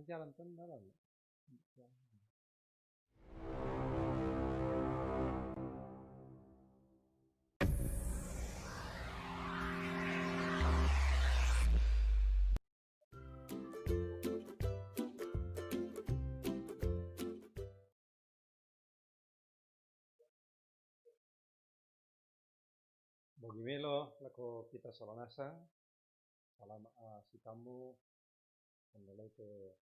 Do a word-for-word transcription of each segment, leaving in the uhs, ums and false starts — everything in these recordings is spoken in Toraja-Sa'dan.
Jalan tuh, jalan. Bogi melo lako kita sola nasang, salama, ah, sitammu, ondolete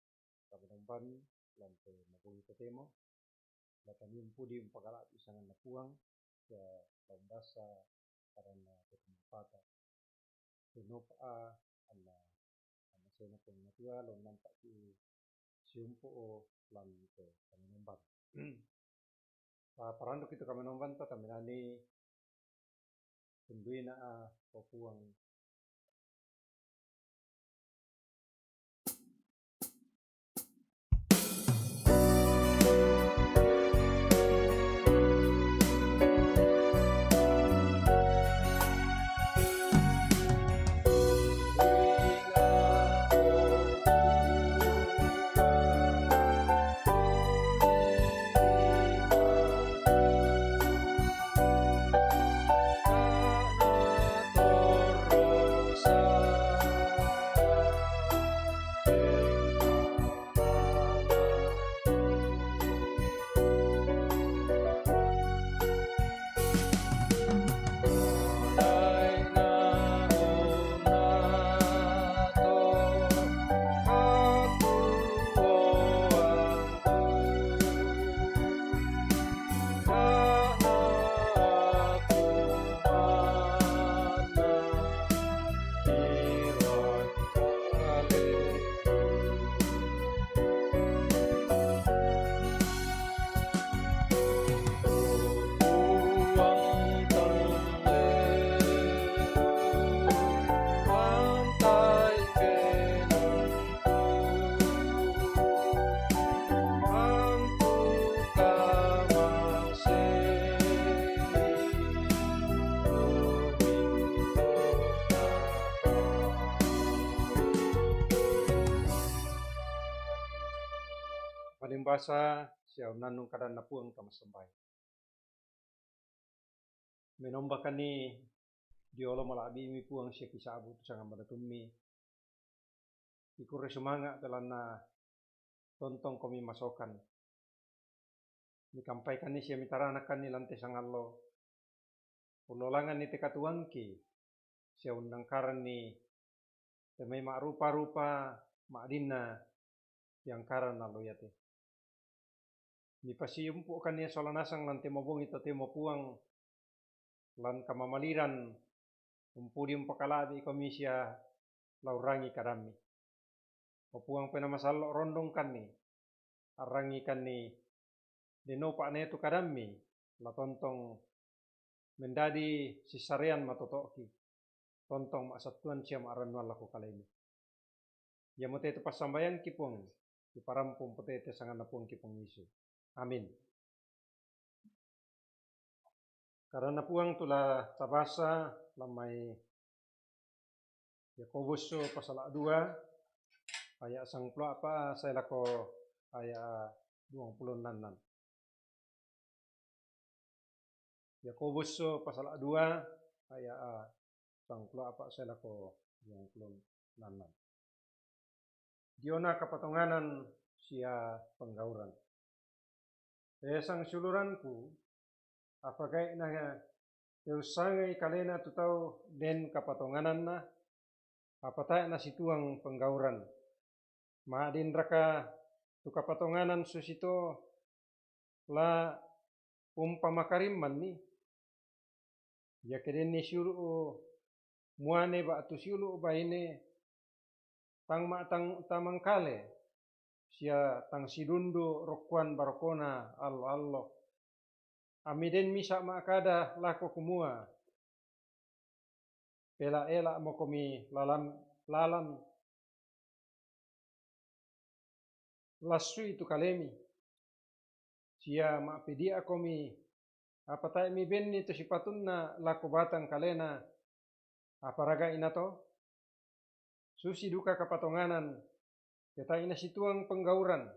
kamenomban, lampe mabogi totemo, latamiu mpudi umpakala'bi sanganna Puang, sia la umbasa adanna te pata. Senopa a anna, anna sena Puang Matua, lo nampaki siumpu o lan te kamenomban. Pa paranduk itu kamenomban ta taminani tunduina a, o Puang. Panimbasa sia unnannung kadanna Puang tama sambayang. Menombakani diolo mala'bimi Puang sia kisa'bu tu sangambanutummi. Ikurre sumanga' belanna tontongkomi masokan. Mikampaikanni sia mitaranakanni lan te sangallo. Ullolanganni te katuoangki, sia unnangkaranni te mai ma'rupa-rupa ma'dinna tiangkaran allo iate. Mipasiumpu'kanni sola nasang lan te mabongi totemo Puang, lan kamamaliran umpudi umpakala'bikomi sia la urrangi kadammi. O Puang Penaa Masallo', rondongkanni, arrangikanni, denopa ne tu kadammi, la tontong mendadi sissarean matoto'ki, tontong ma'sattuan sia ma'rannuan lako kalemi. Iamote tu passambayangki, Puang, kiparampu mpotete sanganna Puangki Puang Yesu. Amin. Kadanna Puang tu la tabasa lan mai Yakobus pasala dua, aya' sangpulo a'pa' sae lako aya' duangpulo ennannan. Yakobus pasala dua, aya' sangpulo a'pa' sae lako duangpulo ennannan. Diona kapatonganan sia penggauran. E sangsiulurangku, apa gae'na teussangai kalena tu tau den kapatongananna, apa tae' nasituang penggauran? Ma'dinraka tu kapatonganan susito la umpamakarimmanni? Iake denni siulu' muane ba'tu siulu' baine, tang ma'tang-, tamangkale, sia tang sidundu rokkoan barokona allo-allo. Ammi den misa' ma'kada lako kumua, pela'-ela'mokomi lalan, lalan lassui tu kalemi, sia ma'pedia'komi, apa tae' mibenni tu sipatunna lako batang kalena, apa raga inato? Susi duka kapatonganan, ketae' nasituang penggauran,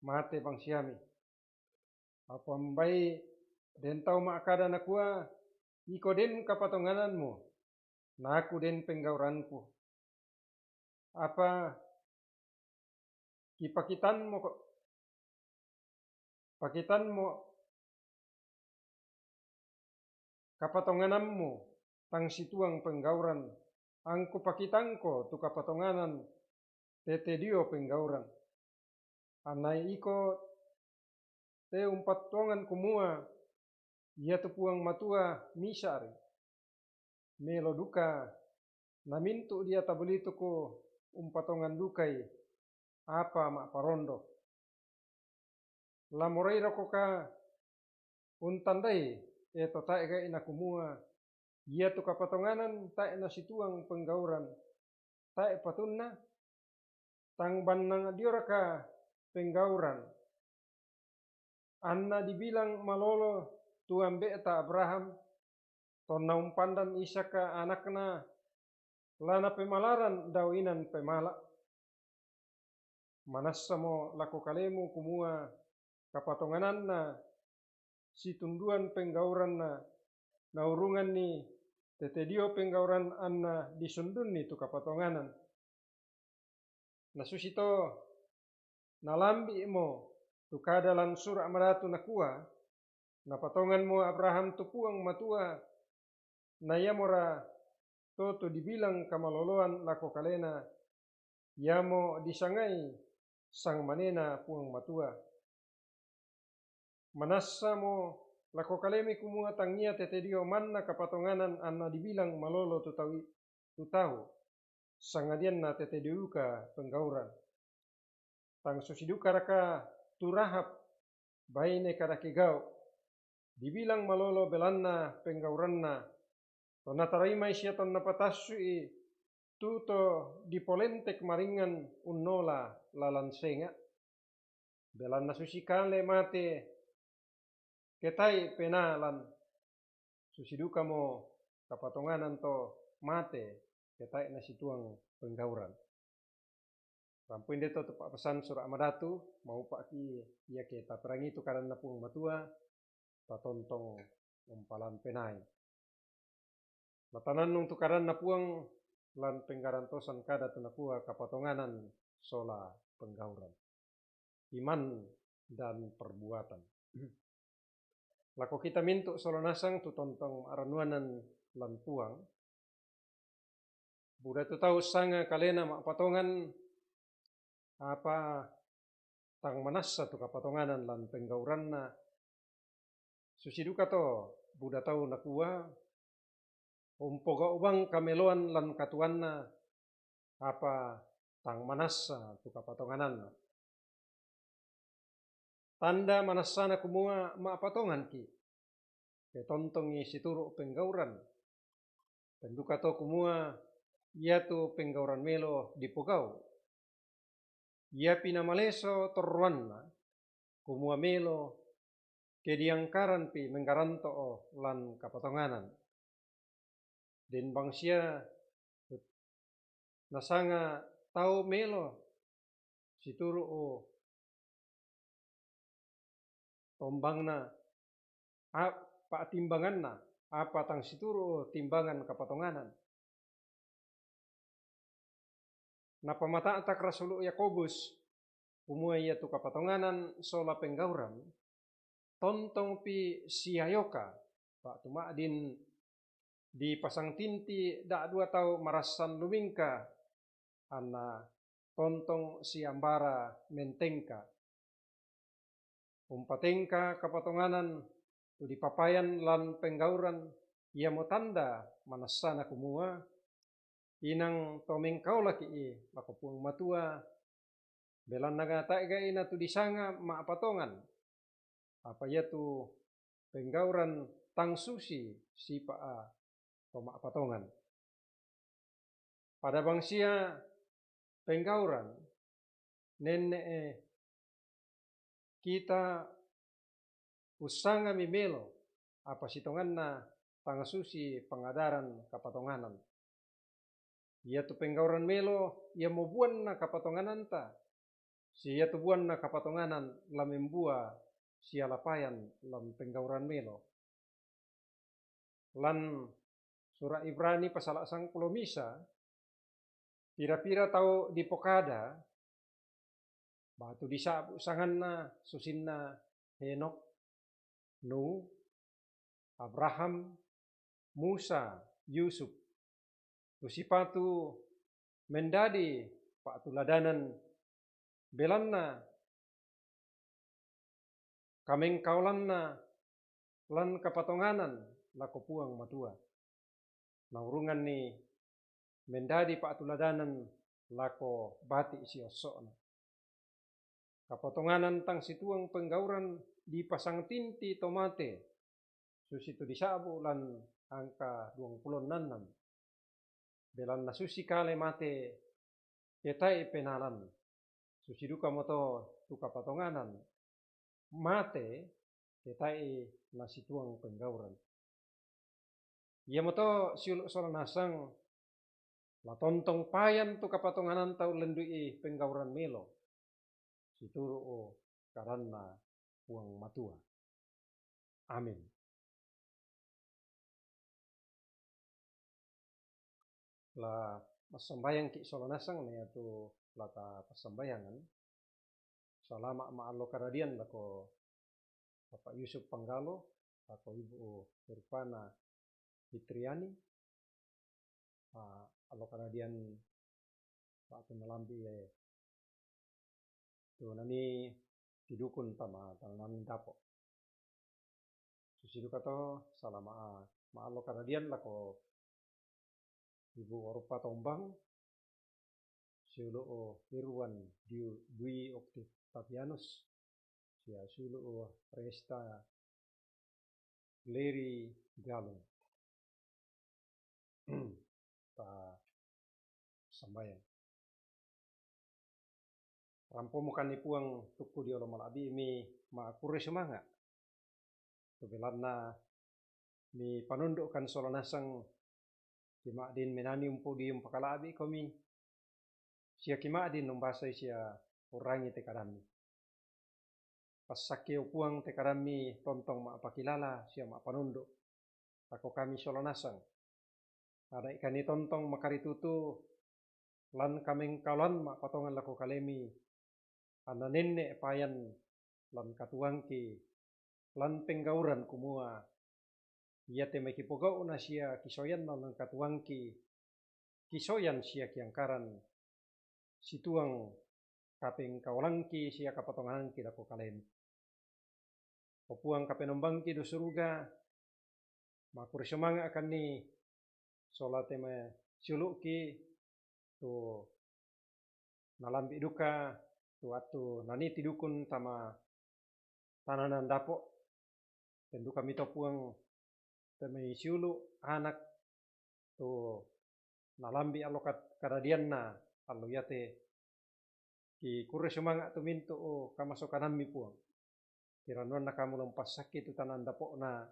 mate bang siami. Apa mbai den tau ma'kada nakua, iko den kapatongananmu, naku den penggauranku. Apa kipakitanmo ko-, pakitanmo kapatongananmu tang situang penggauran, angku pakitangko tu kapatonganan tete dio penggauran. Anai iko te umpattuangan kumua, ia tu Puang Matua misa'ri. Melo duka namintu' dia tabulituku umpatongan dukai apa ma'parondo. La morai rokoka untandai, e to tae' gai' nakumua, ia tu kapatonganan tae' nasituang penggauran, tae' patunna, tang bannang dioraka penggauran, anna dibilang malolo tu ambe'ta Abraham, tonna umpandan Ishak anakna, la napemalaran dao inan pemala'. Manassamo lako kalemu kumua kapatongananna situnduan penggauranna naurunganni tete dio penggauran anna disundunni tu kapatonganan. Nasusito nalambi'mo tu kada lan Sura' Madatu nakua, napatonganmo Abraham tu Puang Matua, na iamora to tu dibilang kamaloloan lako kalena, iamo disangai sangmanena Puang Matua. Manassamo lako kalemi kumua tangia tete dio manna kapatonganan anna dibilang malolo tu tau i-, tu tau, sangadianna tete dio duka penggauran. Tang susi dukaraka tu Rahab, baine kadake gau', dibilang malolo belanna penggauranna, tonna taraimai sia tonna patassu'i tu to dipolentek maringngan unnola lalan senga'. Belanna susi kale mate ketae' penaa lan, susi dukamo kapatonganan to mate ketae' nasituang penggauran. Rampui nde to tu pa'pesan Sura' Madatu, maupa'ki iake taperangi tu kadanna Puang Matua, tatontong umpalan penai. Natanannung tu kadanna Puang lan penggarantosan kada tu nakua kapatonganan sola penggauran. Iman dan perbuatan. Lako kita mintu' sola nasang tu tontong ma'rannuanan lan Puang. Buda tu tau sanga kalena ma'patongan, apa tang manassa tu kapatonganan lan penggauranna. Susi duka to buda tau nakua, umpogau' bang kameloan lan katuoanna, apa tang manassa tu kapatongananna. Tanda manassana kumua ma'patonganki', ke tontongi situru' penggauran. Ten duka to kumua iatu penggauran melo dipogau'. Iapi namaleso torroanna, kumua melo ke diangkaranpi menggaranto'o lan kapatonganan. Den bangsia nasanga tau melo situru' tombangna, a-, pa'timbanganna, apa tang situru' timbangan kapatonganan. Napamata'tak rasulu' Yakobus, kumua iatu kapatonganan sola penggauran, tontongpi siayoka, pa' tuma'din dipasangtinti da'dua tau marassan lumingka, anna tontong siambara mentengka. Umpatengka kapatonganan tu dipapayan lan penggauran, iamo tanda manassana kumua, inang to mengkaolaki'i lako Puang Matua, belanna tae' gai' natu disanga ma'patongan, apa iatu penggauran tang susi sipa'a to ma'patongan. Pada bangsia penggauran, nenne'e kita ussangami melo, apa sitonganna tang susi pangadaran kapatonganan. Iatu penggauran melo, ia mo buanna kapatongananta, si iatu buanna kapatonganan la membua siala payan lan penggauran melo. Lan sura' Ibrani pasala sangpulo misa, pira-pira tau dipokada, ba'tu disa'bu' sanganna susinna Henokh, Nuh, Abraham, Musa, Yusuf, tu sipatu mendadi pa'tuladanan, belanna kamengkaolanna lan kapatonganan lako Puang Matua. Naurunganni mendadi pa'tuladanan lako bati' siosso'na. Kapatonganan tang situang penggauran dipasangtinti to mate, susitu disa'bu' lan angka duangpulo ennannam. Belanna susi kale mate, ke tae' penalan, susi dukamoto tu kapatonganan mate, ke tae' nasituang penggauran. Iamoto siulu' sola nasang, la tontong payan tu kapatongananta ullendu'i penggauran melo, situru' kadanna Puang Matua. Amin. La massambayangki' sola nasang, na iatu la tapassambayangan. Salama' ma'allo karadian lako Bapak Yusuf Panggalo, lako Ibu Irfana Fitriani, a, allo karadian ba'tu nalambi' e tu nani tidukun tama tananan dapo'. Susi dukato salama' ma'allo karadian lako Ibu Orpa Tombang, siulu' Irwan Dwi Oktavianus, sia siulu' Resta Leri Galung. Ta sambayang. Rampomukanni Puang tukku diolo mala'bi'mi ma'kurre sumanga'. Tu belanna mipanundu'kan sola nasang, kima'din menani umpudi umpakala'bi'komi, sia kima'din umbasai sia urrangi te kadammi. Passakke, o Puang, te kadammi tontong ma'pakilala sia ma'panundu' lako kami sola nasang. Ada'i kani tontong makaritutu lan kamengkaolan ma'patongan lako kalemi, anna nenne' payan lan katuoangki lan penggauran, kumua iate mai kipogau'na sia kisoyanna lan katuoangki, kisoyan sia kiangkaran, situang kapengkaolangki sia kapatonganangki lako kalemi. O Puang Kapenombangki du suruga, ma'kurre sumanga'kanni sola te mai siulu'ki tu nalambi' duka tu attu nani tidukun tama tananan dapo'. Tendukami to Puang te mai siulu' anak tu nalambi' allo kad-, kadadianna allo iate. Kikurre sumanga' tu mintu' kamasokanammi Puang. Kirannuanna kamu la umpassakki tu tananan dapo'na,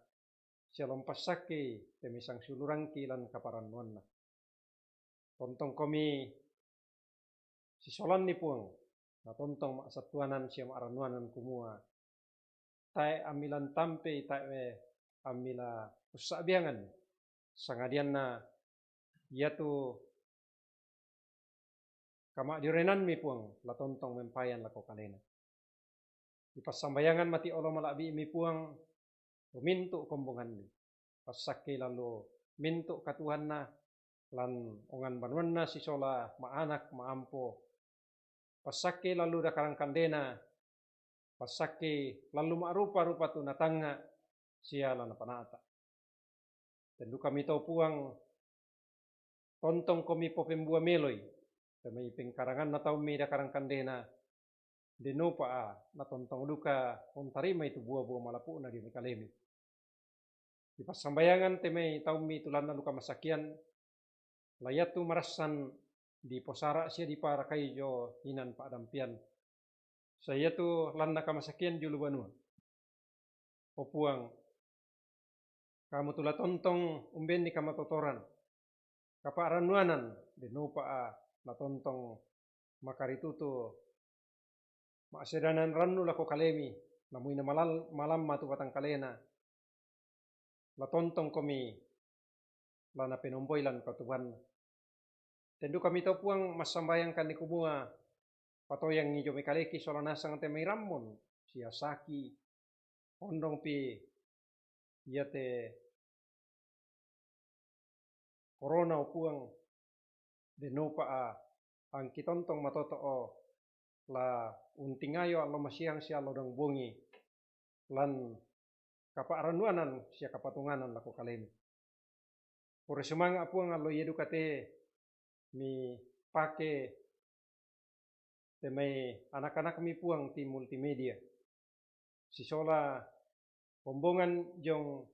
sia la umpassakki te mai sangsiulurangki lan kaparannuanna. Tontongkomi sisolanni Puang, na tontong ma'sattuanan sia ma'rannuanan kumua tae' ammila tampei, tae' ammila ussa'biangan, sangadianna iatu kama'diorenammi Puang la tontong mempayan lako kalena. Ipassambayangan mati' olo mala'bi'mi Puang, tu mintu' kombonganni. Passakke lallu mintu' katuoanna, lan ongan banuanna sisola ma'anak ma'ampo. Passakke lallu dakarang kandena, passakke lallu ma'rupa-rupa tu natangnga' sia la napanata'. Tendukami to Puang, tontongkomi popembua meloi, te mai pengkaranganna taummi dakarang kandena, dennopa natontong duka untarimai tu bua-bua malapu'na ri kalemi. Ipassambayangan te mai taummi tu lanna luka masakian, la iatu marassan diposara' sia diparakai dio inan pa'dampian, sa iatu lanna kamasakian dio lu banua. O Puang, kamu tu la tontong umbenni kamatotoran, kapa'rannuanan, dennopa a' natontong makaritutu ma'sedanan rannu lako kalemi, namuina malal-, malamma tu batangkalena, la tontongkomi la napenomboi lan katubuanna. Tendukami to Puang massambayangkanni kumua, patoyangi dio mai kaleki sola nasang te mai rammon, sia saki, ondongpi iate korona o Puang, dennopa a' angki tontong matoto' o la untingayo allo masiang sia allo dang bongi lan kapa'rannuanan sia kapatunganan lako kalemi. Pura sumanga' Puang allo ia duka te mipake te mai anak-anakmi Puang ti multimedia. Sisola kombongan jong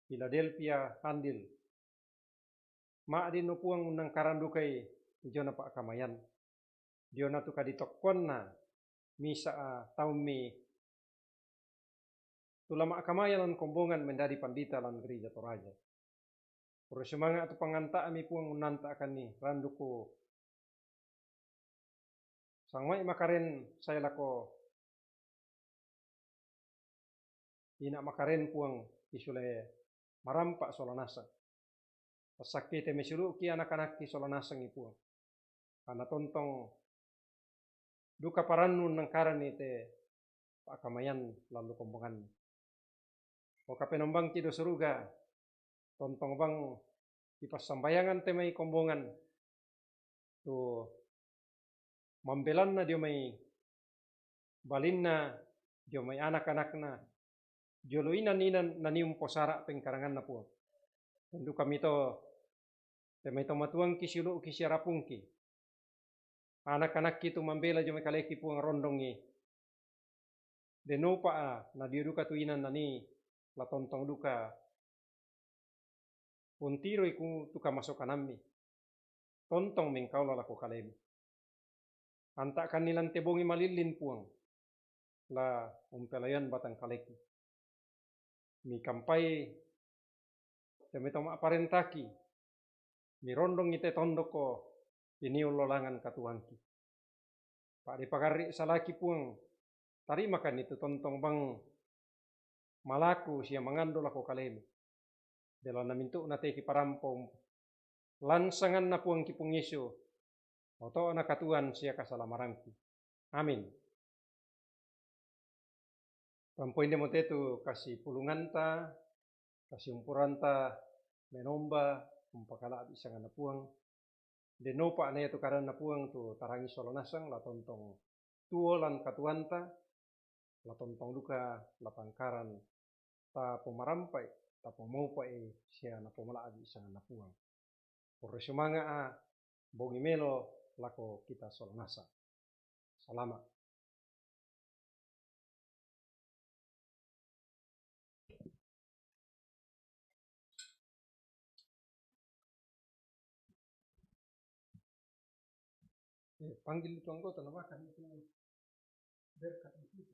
Philadelphia Handil. Ma'dinno Puang unnangkaran dukai diona pa'kamayan. Diona tu kaditokkoanna misa' taummi tu la ma'kamaya lan kombongan mendadi pandita lan Gereja Toraja. Pura sumanga' tu panganta'mi Puang unnanta'kanni randuku sangmai makaren sae lako ina' makaren Puang isule marampa' sola nasang. Passakke te mesulu'ki anak-anakki sola nasangi Puang. Kana tontong duka parannu nangkaranni te pa'kamayan lallu kombonganni. O Kapenombangki do suruga, tontong bang kipassambayangan te mai kombongan tu mambelanna dio mai balinna, dio mai anak-anakna, jolo inan-inan nanium posara' pengkaranganna Puang. Tendukami to te mai tomatuangki siulu'ki sia rapungki. Anak-anakki tu mambela dio mai kaleki Puang rondongi. Dennopa a' nadio duka tu inan nani la tontong duka untiroi ku tu kamasokanammi. Tontong mengkaula lako kalemi. Anta'kanni lan te bongi malillin Puang la umpelayoan batangkaleki. Mikampai te mai to ma'parentaki, mirondongi te tondokko piniullolangan katuangki. Pa'de pagarri' salaki Puang, tarimakanni tu tontong bang malaku sia mangando lako kalemi. Belanna mintu'na te kiparampo lan sanganna Puangki Puang Yesu, oto'na katuoan sia kasalamarangki. Amin. Rampoinde mo te tu kasipulunganta, kasiumpuranta menomba, umpakala'bi' sanganna Puang. Dennopa na ia tu kadanna Puang tu tarangi sola nasang, la tontong tuo lan katuoanta, la tontong duka la pangkaran tapomarampa'i, tapomaupa'i sia napomala'bi' sanganna Puang. Pura sumanga' a' bongi melo lako kita sola nasang. Salama'. Eh, panggil itu anggota, na makan itu berkat itu.